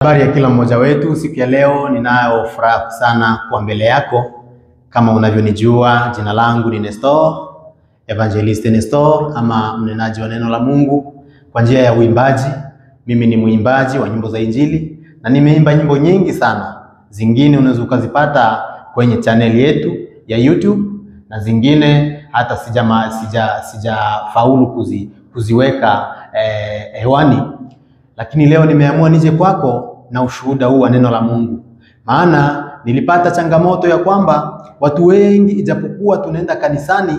Habari ya kila mmoja wetu siku ya leo, ninayo furaha sana kwa mbele yako. Kama unavyonijua, jina langu ni Nestor, Evangelist Nestor, ama mnenaji wa neno la Mungu kwa njia ya uimbaji. Mimi ni mwimbaji wa nyimbo za Injili na nimeimba nyimbo nyingi sana. Zingine unaweza ukazipata kwenye channel yetu ya YouTube na zingine hata sijafaulu kuziweka hewani. Lakini leo nimeamua nije kwako na ushuhuda huu wa neno la Mungu. Maana nilipata changamoto ya kwamba watu wengi ijapokuwa tunaenda kanisani,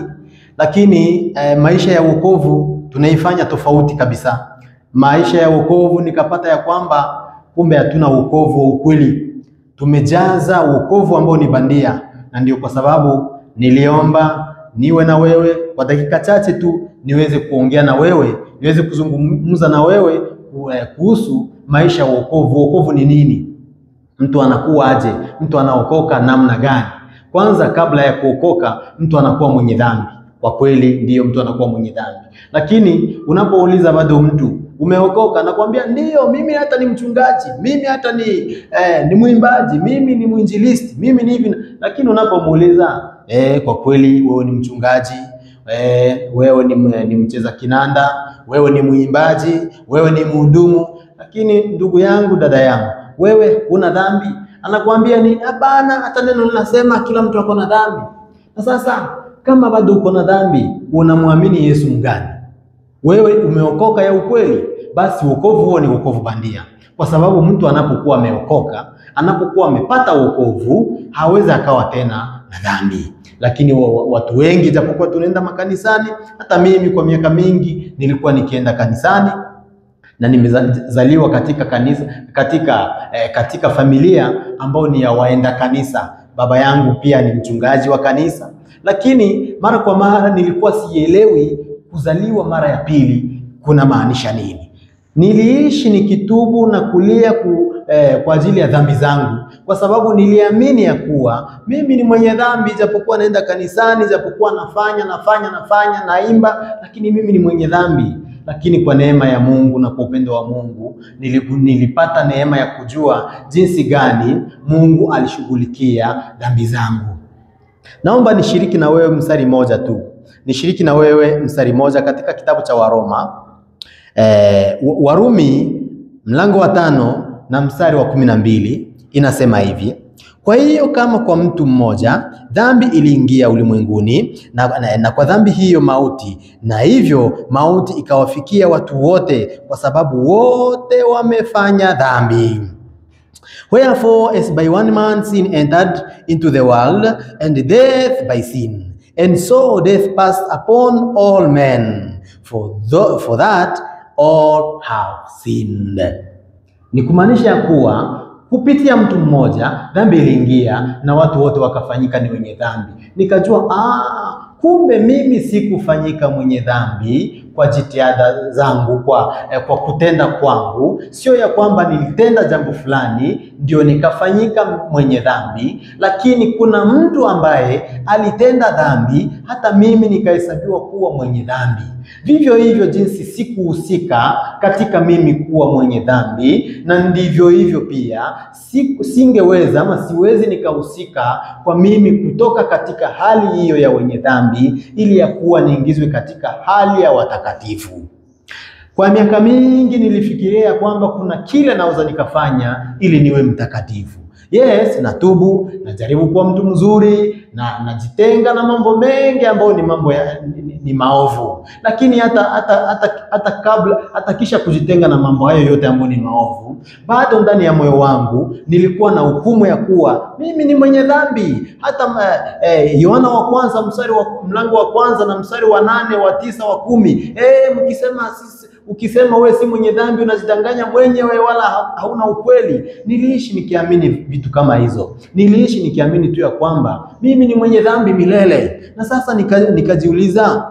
lakini maisha ya wokovu tunaifanya tofauti kabisa. Maisha ya wokovu nikapata ya kwamba kumbe hatuna wokovu wa ukweli. Tumejaza wokovu ambao ni bandia, na ndio kwa sababu niliomba niwe na wewe kwa dakika chache tu niweze kuongea na wewe, niweze kuzungumza na wewe kuhusu maisha ya wokovu. Wokovu ni nini? Mtu anakuwa aje? Mtu anaokoka namna gani? Kwanza kabla ya kuokoka mtu anakuwa mwenye dhambi. Kwa kweli ndiyo, mtu anakuwa mwenye dhambi. Lakini unapouliza bado mtu umeokoka, nakwambia ndiyo, mimi hata ni mchungaji, mimi hata ni mwimbaji, mimi ni mwinjilisti, mimi ni hivi. Lakini unapomuuliza kwa kweli wewe ni mchungaji, wewe ni mcheza kinanda, wewe ni mwimbaji, wewe ni mhudumu, lakini ndugu yangu, dada yangu, wewe una dhambi? Anakuambia ni hapana, hata neno linasema kila mtu ako na dhambi. Na sasa kama bado uko na dhambi, unamwamini Yesu mgani? Wewe umeokoka ya ukweli? Basi wokovu huo ni wokovu bandia. Kwa sababu mtu anapokuwa ameokoka, anapokuwa amepata wokovu, hawezi akawa tena na dhambi. Lakini watu wengi japokuwa tunaenda makanisani, hata mimi kwa miaka mingi nilikuwa nikienda kanisani na nimezaliwa katika kanisa, katika familia ambao ni ya waenda kanisa. Baba yangu pia ni mchungaji wa kanisa. Lakini mara kwa mara nilikuwa sielewi kuzaliwa mara ya pili kuna maanisha nini. Niliishi nikitubu na kulia kwa ajili ya dhambi zangu, kwa sababu niliamini ya kuwa mimi ni mwenye dhambi, japokuwa naenda kanisani, japokuwa nafanya naimba, lakini mimi ni mwenye dhambi. Lakini kwa neema ya Mungu na kwa upendo wa Mungu nilipata neema ya kujua jinsi gani Mungu alishughulikia dhambi zangu. Naomba nishiriki na wewe mstari moja tu. Nishiriki na wewe mstari moja katika kitabu cha Waroma. Warumi mlango wa 5 na mstari wa 12 inasema hivi: kwa hiyo kama kwa mtu mmoja dhambi iliingia ulimwenguni, na kwa dhambi hiyo mauti, na hivyo mauti ikawafikia watu wote, kwa sababu wote wamefanya dhambi. Wherefore, as by one man sin entered into the world, and death by sin, and so death passed upon all men, for that all have sinned. Ni kumaanisha kuwa kupitia mtu mmoja dhambi iliingia na watu wote wakafanyika ni wenye dhambi. Nikajua kumbe mimi sikufanyika mwenye dhambi kwa jitihada zangu, kwa kutenda kwangu. Sio ya kwamba nilitenda jambo fulani ndio nikafanyika mwenye dhambi, lakini kuna mtu ambaye alitenda dhambi hata mimi nikahesabiwa kuwa mwenye dhambi. Vivyo hivyo jinsi sikuhusika katika mimi kuwa mwenye dhambi, na ndivyo hivyo pia singeweza ama siwezi nikahusika kwa mimi kutoka katika hali hiyo ya wenye dhambi ili ya kuwa niingizwe katika hali ya watakatifu. Kwa miaka mingi nilifikiria kwamba kuna kile naweza nikafanya ili niwe mtakatifu. Yes, natubu, najaribu kuwa mtu mzuri, na najitenga na mambo mengi ambayo ni mambo ni maovu. Lakini hata kabla, hata kisha kujitenga na mambo hayo yote ambayo ni maovu, bado ndani ya moyo wangu nilikuwa na hukumu ya kuwa mimi ni mwenye dhambi. Hata Yohana wa kwanza mstari wa mlango wa kwanza na mstari wa 8, wa 9, wa 10, mkisema sisi, ukisema wewe si mwenye dhambi unajidanganya mwenyewe wala hauna ukweli. Niliishi nikiamini vitu kama hizo. Niliishi nikiamini tu ya kwamba mimi ni mwenye dhambi milele. Na sasa nikajiuliza,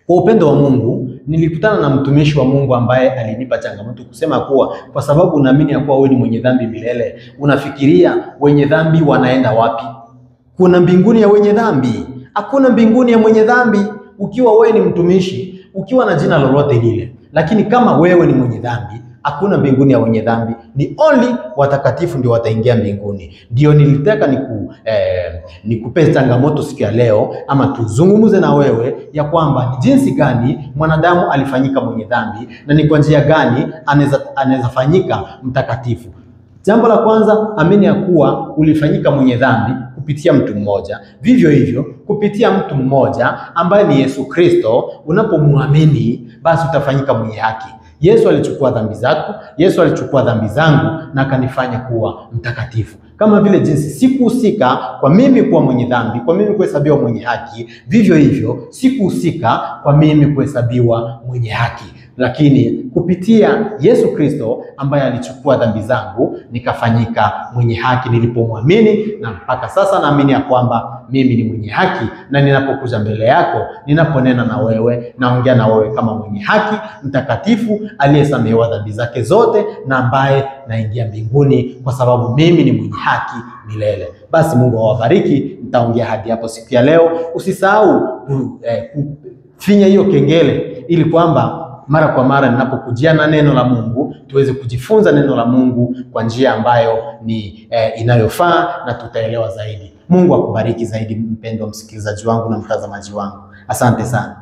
kwa upendo wa Mungu nilikutana na mtumishi wa Mungu ambaye alinipa changamoto kusema kuwa kwa sababu unaamini ya kuwa wewe ni mwenye dhambi milele, unafikiria wenye dhambi wanaenda wapi? Kuna mbinguni ya wenye dhambi? Hakuna mbinguni ya mwenye dhambi. Ukiwa wewe ni mtumishi, ukiwa na jina lolote lile, lakini kama wewe ni mwenye dhambi, Hakuna mbinguni ya wenye dhambi, ni only watakatifu ndio wataingia mbinguni. Ndio nilitaka nikupe changamoto siku ya leo, ama tuzungumze na wewe ya kwamba ni jinsi gani mwanadamu alifanyika mwenye dhambi na ni kwa njia gani anaweza fanyika mtakatifu. Jambo la kwanza, amini ya kuwa ulifanyika mwenye dhambi kupitia mtu mmoja. Vivyo hivyo, kupitia mtu mmoja ambaye ni Yesu Kristo, unapomwamini basi utafanyika mwenye haki. Yesu alichukua dhambi zako, Yesu alichukua dhambi zangu na akanifanya kuwa mtakatifu. Kama vile jinsi sikuhusika kwa mimi kuwa mwenye dhambi, kwa mimi kuhesabiwa mwenye haki, vivyo hivyo sikuhusika kwa mimi kuhesabiwa mwenye haki. Lakini kupitia Yesu Kristo ambaye alichukua dhambi zangu nikafanyika mwenye haki nilipomwamini, na mpaka sasa naamini ya kwamba mimi ni mwenye haki, na ninapokuja mbele yako, ninaponena na wewe, naongea na wewe kama mwenye haki mtakatifu aliyesamehewa dhambi zake zote na ambaye naingia mbinguni kwa sababu mimi ni mwenye haki milele. Basi Mungu awabariki. Nitaongea hadi hapo siku ya leo. Usisahau kufinya hiyo kengele ili kwamba mara kwa mara ninapokujia na neno la Mungu tuweze kujifunza neno la Mungu kwa njia ambayo ni inayofaa na tutaelewa zaidi. Mungu akubariki zaidi mpendwa msikilizaji wangu na mtazamaji wangu. Asante sana.